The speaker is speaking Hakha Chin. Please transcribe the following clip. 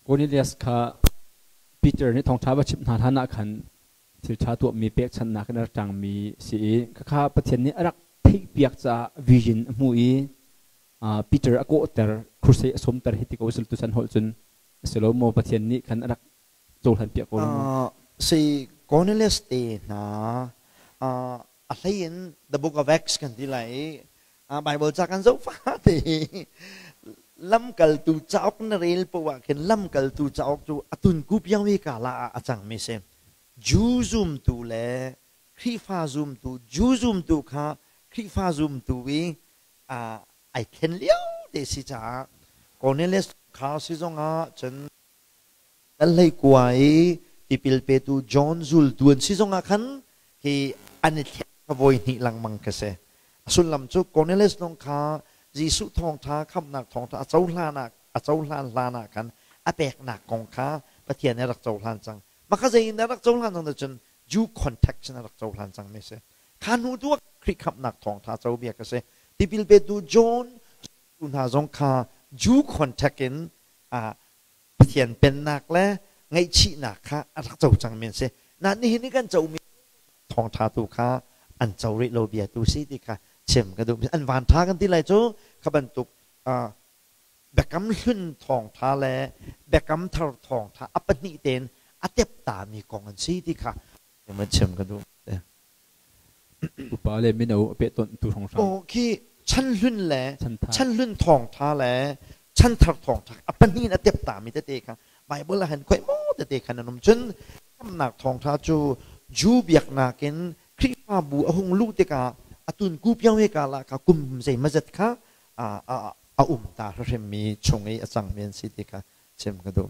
Cornelius kha Peter nih thawngṭha va chimh hna hlan ah khan thil ṭha tuahmi pekchanhnak in a rak ṭangmi si i khakha Pathian nih a rak theihpiak caah vision a hmu i Peter a kawhter, crusade a sawmter hi ti ko sul tuchan holh cun a si lo maw? Pathian nih khan a rak cohlan piak ko lo maw? Si Cornelius te hna a hlei in The Book of Acts kan ti lai i Bible ca kan zoh fate lamkaltu cauk na rel poah ah khin lamkaltu cauk cu a tunku piang mi ka la ah a cang mi si. Jew zumtu le Khrihfa zumtu, Jew zumtu kha Khrihfa zumtu i ai thlen lio te si caah Cornelius kha si zongah cun dal hlei kua i tipil petu John zultu an si zongah khan hi an i thlen kha voi hnih lengmang kha si. A sullam cu Cornelius zong kha Jesuh thawngṭha khamhnak thawngṭha a cohlan ah a cohlan hlan ah khan a peknak kong kha Pathian nih a rak cohlan cang. Mah kha zei in dah a rak cohlan cang cun Jew context in a rak cohlan cang mi a si. Kha hnu tu ah Khrih khamhnak thawngṭha co bia kha si. Tipil petu John tu hna zong kha Jew context in Pathian pennak le ngaihchihnak kha a rak co cangmi an si. Nain nihin i kan comi thawngṭha tu kha an co rih lo bia tu si ti kha chim ka duh. An van ṭha kan ti lai cu kha bantuk biakam hlun thawngṭha le biakam thar thawngṭha a pahnih tein a teptami kong an si ti kha chim ka duh. Upa le mino a pehtonh tu hrawnghrang. Aw khi chan hlun le chan hlun thawngṭha le chan thar thawngṭha a pahnih in a teptami tete kha Bible ah hin khoi maw tete khan an um. Cun khamnak thawngṭha cu Jew biaknak in Khrihfabu a hung luh tikah a tunku piang he ka la kha kum zeimazet kha a um ta hrimmi chung i a cangmi an si ti kha chim ka duh.